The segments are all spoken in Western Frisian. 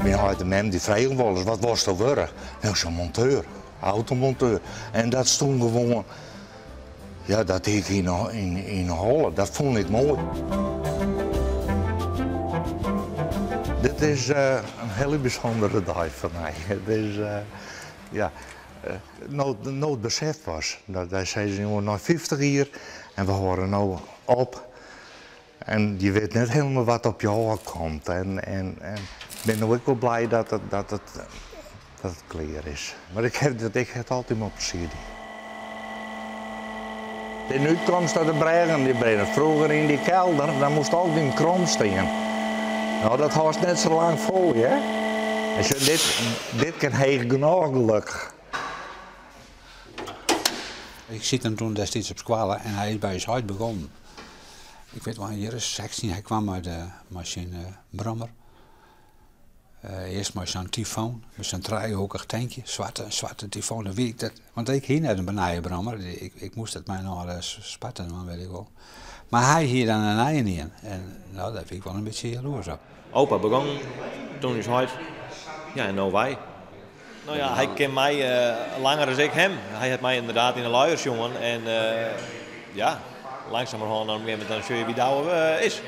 Myn heit en mem dy fregen wolris, wat wolsto wurde? No, sa'n monteur, automonteur. En dat stûn gewoan, ja, dat hie ik yn 'e holle, dat fûn ik moai. Dit is in hiele bysûndere dei foar my. It is, ja, no it besef pas. Dat wy sizze, jonge, nei 50 jier en we hâlde no op. En je wit net hielendal wat op je ôf komt. En, en, en bin no ek wol blij dat it, dat it, dat it klear is. Mar ik ha it, ik ha it altyd mei plezier dien. De útkomst dat de brêgen dy binne. Froeger yn dy kelder, dan moast altyd krom stean. No, dat hâldst net sa lang fol, hear. En sjoch, dit, dit kin heech genôch gelokkich. Ik siet him toen destiids op skoalle en hy is by ús heit begonnen. Ik wit wol, in jier as 16, hy kwam mei, de, mei syn uh, brommer. Uh, earst mei sa'n tyfoon, mei sa'n trijehoekich tankje, swarte, swarte tyfoon. Dan wie ik dat, want ik hie net in nije brommer, ik, ik moast it mei noch spatten, dan weet ik wol. Mar hy hie dan in nije ien. En nou, dêr wie ik wol in bytsje jaloers op. Opa begûn, toen ús heit, ja en no wy. No ja, hy ken my langer as ik him. Hy hat my ynderdaad yn 'e luier sjoen en ja, langsumerhân dan op in gegeven momint dan sjoch je wie Douwe is.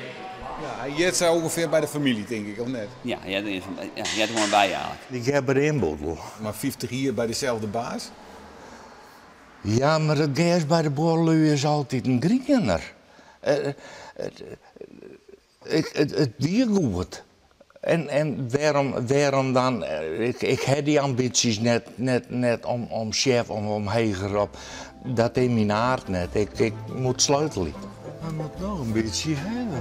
Ja, hy heart sa ûngefear by de famylje, tink ik, of net? Ja, hy heart ja, heart der gewoan by eigentlik. Ik hear by de ynboedel. Mar 50 jier by deselde baas? Ja, mar it gers by de buorlju is altiten griener. It wie goed. En, en wêrom, wêrom dan? Ik, ik ha dy ambysjes net, net, net om, om sjef of om heger op. Dat is myn aard net. Ik, ik moat sleutelje. Hy moat noch in bytsje hawwe.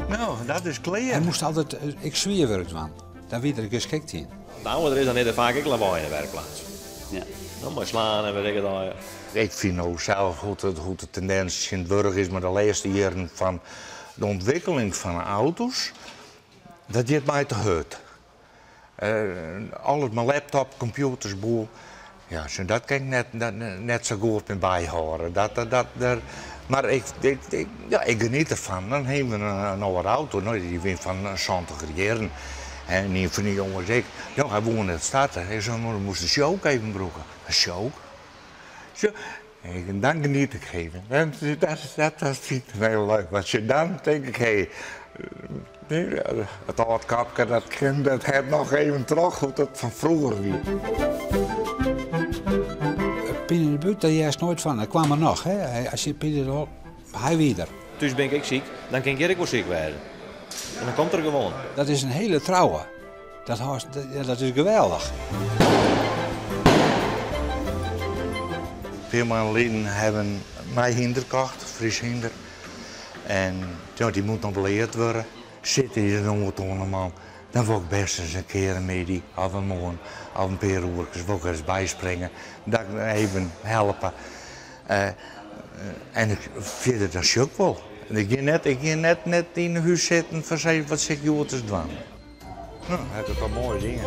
No, dat is klear. Hy moast altyd ek swier wurk dwaan. Dêr wie er geskikt yn. Nou, der is dan is der faak ek lawaai yn de werkplaats. Ja. Dan mei slaan en weet ik it allegear. Ik fyn no sels hoe't it, hoe't de tendins tsjintwurdich is mei de lêste jierren fan de ûntwikkeling fan de auto's, dat giet my te hurd. Alles mei laptop, kompjûters, boel. Ja, sjoch, dat kin ik net, net, net sa goed mear byhâlde. Dat, dat, dat, der, mar ik, ik, ik, ja, ik geniet derfan. Dan hawwe we in, in âlde auto, no, dy wie fan santiger jierren. En ien fan dy jonges ek, no, hy woe net starte. Ik sei, no, dan moast de choke even brûke. In choke? Sjoch, en dan geniet ik even. Dat, dat, dat, dat fyn ik hiel leuk. Want sjoch, dan tink ik, hé, it âld kapke, dat kin, dat hat noch even troch hoe't it fan froeger wie. Pine yn de búk, dêr hearst noait fan. Dat kwam er noch, hè. As je pine de hy wie der. Thús bin ik ek siik, dan kin ik hjir ek wol siik wêze. En dan komt er gewoan. Dat is in hiele trouwe. Dat, hâldst, ja, dat is geweldich. In pear maanden lyn hawwe we in nij hynder kocht, Frysk hynder. En ja, dy moat noch leard wurde. Sit is in noad oan de man, dan wol ik bêst ris in kear in middei of in moarn of in pear oerkes wol ik ris byspringe. Dat ik even helpe. Uh, en ik, fierder dan sjoch ik wol. Ik gean net, ik gean net, net yn 'e hûs sitten fan sizze wat sil ik hjoed ris dwaan. No, hat it al moai dien.